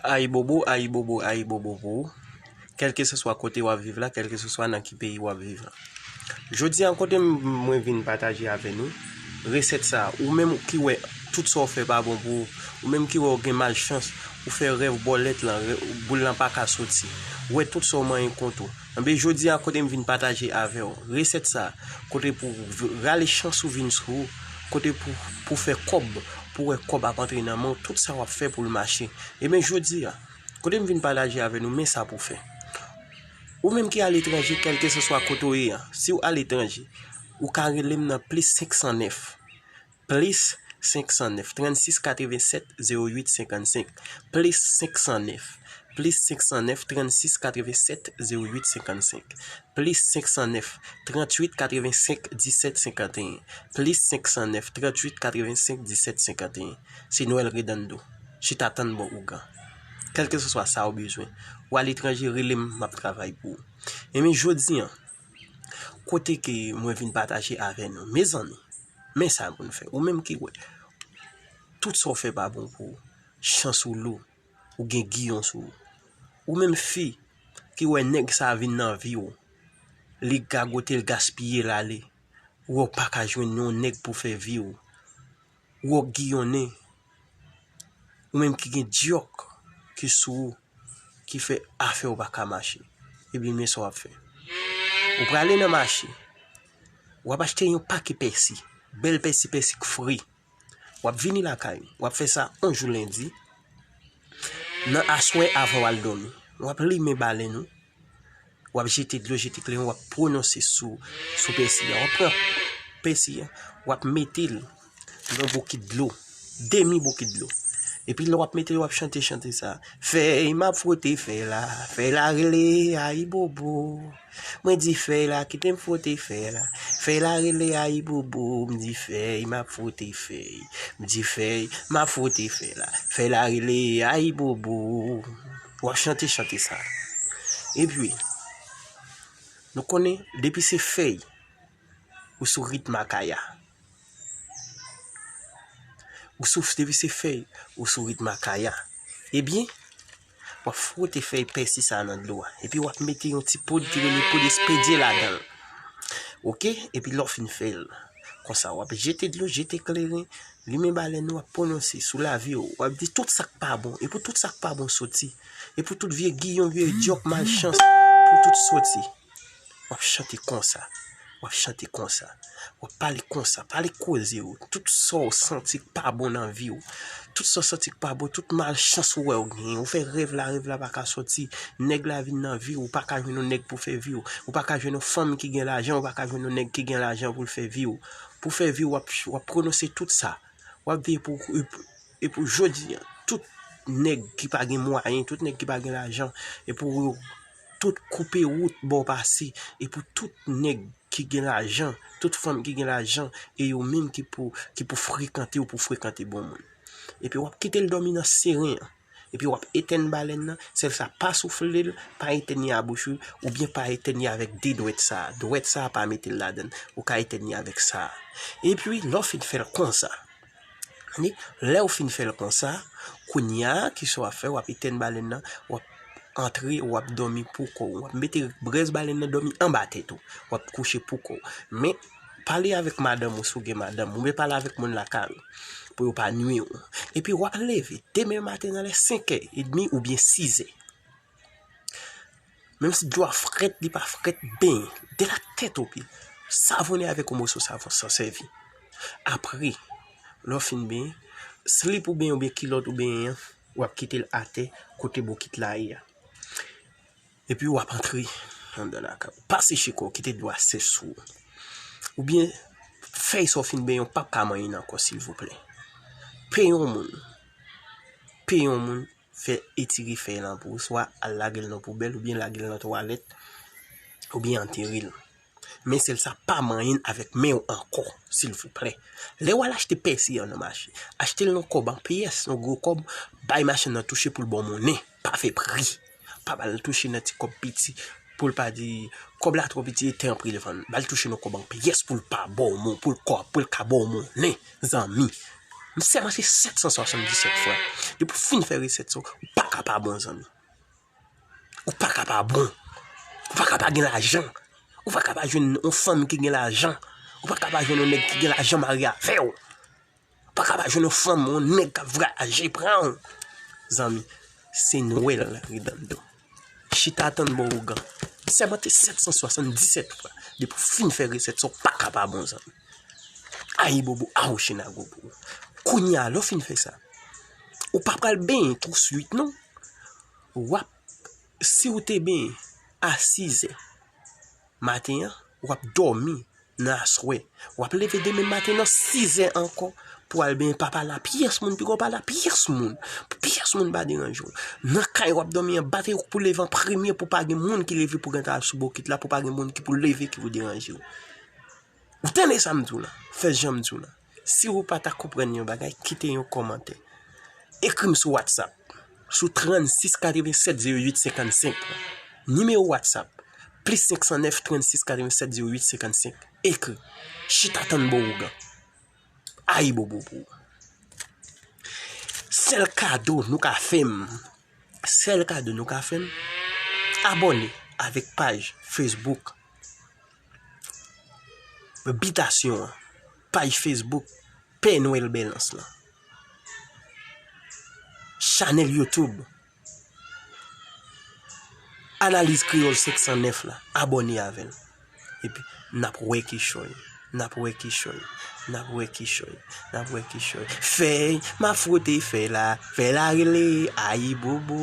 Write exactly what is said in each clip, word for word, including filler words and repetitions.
Ayibobo, ayibobo, ayibobo pou ou. Kèlkeseswa kote w ap viv la, kèlkeseswa nan ki peyi w ap viv la. Jodi a, kote m, mwen vin pataje avè nou, resèt sa, ou menm ki wè tout sa w fè pa bon pou ou, ou menm ki wè w gen malchans, ou fè rèv bòlèt lan, rè-, boul lan pa ka soti, ou wè tout sa w manyen kont ou. Enben, jodi a, kote m vin pataje avè w, resèt sa, kote pou v-, rale chans ou vin sou ou, kote pou, pou fè kòb, pou wè kòb ap antre nan men w, tout sa w ap fè pou l mache. Enben, jodi a, kote m vin pataje avè nou, men sa pou fè. Ou menm ki aletranje, kèlkeseswa kote w ye a, si w aletranje, ou ka rele m nan plis senk san nèf, plis senk san nèf, trannsis katrevennsèt, zewo uit senkannsenk, plis senk san nèf, plis senk san nèf, trannsis katrevennsèt, zewo uit senkannsenk, plis senk san nèf, tranntuit katrevensenk, disèt senkanteyen, plis senk san nèf, tranntuit katrevensenk, disèt senkanteyen. Se Noël Redondo. Chita tann bò ougan. Kèlkeseswa sa w bezwen. Ou aletranje, rele m, m ap travay pou ou. Enben, jodi a, kote ke mwen vin pataje avè nou, mezanmi, men sa pou n fè. Ou menm ki wè tout sa w fè pa bon pou ou, chans ou lou, ou gen giyon sou ou. Ou menm fi ki wè nèg sa vin nan vi w, li gagote l, gaspiye l ale, ou wè w pa ka jwenn yon nèg pou fè vi w, ou wè w giyonnen, ou menm ki gen dyòk ki sou ou, ki fè afè w pa ka mache, ebyen, men sa w ap fè. Ou prale nan mache, w ap achte yon pake pèsi, bèl pèsi, pèsi k fre. W ap vini lakay ou, w ap fè sa yon jou lendi, nan aswè avan w al dòmi. W ap limen balen ou, w ap jete dlo, jete kleren, w ap pwononse sou, sou pèsi a. W ap pran pèsi a, w ap mete l nan bokit dlo, demi bokit dlo. Epi lè w ap mete l, w ap chante chante sa. Fèy m ap fwote fèy la, fèy la rele ayibobo. Mwen di fèy la, kite m fwote fèy la. Fèy la rele ayibobo, m di fèy m ap fwote fèy. M di fèy m ap fwote fèy la. Fèy la rele ayibobo. W ap chante chante sa. Epi, nou konnen, depi se fèy, ou sou rit makaya. Ou sou, depi se fèy, ou sou rit makaya. Ebyen, w ap fwote fèy pèsi sa nan dlo a. Epi w ap mete yon ti poud ki rele poud espedye ladan l. Oke? Epi lè w fin fè l konsa, w ap jete dlo, jete kleren, limen balen ou, w ap pwononse sou lavi w. W ap di tout sa k pa bon. E pou tout sa k pa bon soti. E pou tout vye giyon, vye dyòk, malchans, pou tout soti. W ap chante konsa. W ap chante konsa. W ap pale konsa. Pale koze w. Tout sa w santi k pa bon nan vi w. Tout sa w santi k pa bon. Tout malchans ou wè w genyen. Ou fè rèv la, rèv la pa ka soti. Nèg la vin nan vi w. Ou pa ka jwenn yon nèg pou fè vi w. Ou pa ka jwenn yon fanm ki gen lajan. Ou pa ka jwenn yon nèg ki gen lajan pou l fè vi w. Pou fè vi w, w ap, w ap pwononse tout sa. W ap veye pou, e pou jodi a, tout nèg ki pa gen mwayen, tout nèg ki pa gen lajan, e pou yo tout koupe wout ba w pase, e pou tout nèg ki gen lajan, tout fanm ki gen lajan, e yo menm ki pou, ki pou frekante w, pou frekante bon moun. Epi w ap kite l dòmi nan seren an. Epi w ap etèn balèn nan, sèl sa pa soufle l, pa etèn li a bouch ou, oubyen pa etèn li avèk de dwèt sa a. Dwèt sa a pa mete l ladan l. Ou ka etèn li avèk sa a. Epi lè w fin fè l konsa, tande, lè w fin fè l konsa, kounye a, kisa w ap fè? W ap etèn balèn nan, w ap antre, w ap dòmi pou kò w. W ap mete brèz balèn nan dòmi anba tèt ou. W ap kouche pou kò w. Men, pale avèk madanm ou si w gen madanm. Oubyen pale avèk moun lakay ou pou yo pa nwi w. Epi w ap leve demen maten nan lè senk è edmi oubyen sis è. Menm si dlo a frèt, li pa frèt, benyen. De la tèt o pye. Savonnen avèk yon moso savon san sèvi. Apre, lè w fin benyen, slip ou benyen oubyen kilòt ou benyen an, w ap kite l atè kote bokit la ye a. Epi w ap antre anndan lakay ou. Pa seche kò w, kite dlo a sèch sou ou. Oubyen, fèy sa w fin benyen, w p ap ka manyen l ankò, silvouplè. Peye yon moun. Peye yon moun, fè etire fèy lan pou ou, swa al lage l nan poubèl, oubyen lage l nan twalèt, oubyen antere l. Men sèl sa, pa manyen l avèk men w ankò, silvouplè. Lè w al achte pèsi an nan mache, achte l nan kòb an pyès, yon gwo kòb, bay machann nan touche pou l ba w monnen. Pa fè pri. Pa ba l touche nan ti kòb piti, pou l pa di, kòb la twò piti, e tanpri l vann. Ba l touche nan kòb an pyès pou l pa ba w mon, pou l kò, pou l ka ba w monnen, zanmi. M sèmante sèt san swasanndisèt fwa. Depi w fin fè resèt sa, ou pa ka pa bon, zanmi. Ou pa ka pa bon. Ou pa ka pa gen lajan. Ou pa ka pa jwenn yon fanm ki gen lajan. Ou pa ka pa jwenn yon nèg ki gen lajan marye avè w. Ou pa ka pa jwenn yon fanm, yon nèg k ap vwayaje pran w. Zanmi, se Nwèl la ri dan do. Chita tann bon ougan. Sèmante sèt san swasanndisèt fwa. Depi w fin fè resèt sa, ou pa ka pa bon, zanmi. Ayibobo, awochenago pou ou. Kounye a, lè w fin fè sa, ou pa pral benyen touswit, non. W ap, si w te benyen a sizè maten an, w ap dòmi nan aswè. W ap leve demen maten nan sizè ankò pou al benyen, pa pale a pyès moun, piga w pale a pyès moun. Pyès moun pa deranje w. Nan kay w ap dòmi an, bate w pou leve an premye pou pa gen moun ki leve pou gentan al sou bokit la, pou pa gen moun ki pou leve ki pou deranje w. Ou tande sa m di w la? Fè jan m di w la. Si ou pa ta konprann yon bagay, kite yon kòmantè. Ekri m sou WhatsApp, sou trannsis katrevennsèt zewo uit senkannsenk. Nimewo WhatsApp, plis senk san nèf trannsis katrevennsèt zewo uit senkannsenk. Ekri. Chita tann bon ougan. Ayibobo pou ou. Sèl kado nou ka fè m, sèl kado nou ka fè m, abòne avèk paj Facebook Bitasyon an, paj Facebook Pè Nwèl Bèlans lan, chanèl YouTube Analiz Kreyòl senk san nèf la, abòne avè l. Epi, n ap wè kichòy. N ap wè kichòy. N ap wè kichòy. N ap wè kichòy. Fèy, m ap fwote fèy la. Fèy la rele, ayibobo.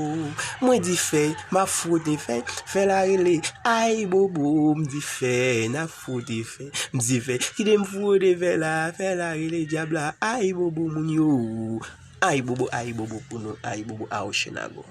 Mwen di fèy, m ap fwote fèy. Fèy la rele, ayibobo. M di fèy, n ap fwote fèy. M di fèy, kite m fwote fèy la. Fèy la rele dyab la. Ayibobo, moun yo. Ayibobo, ayibobo pou nou. Ayibobo, awochenago.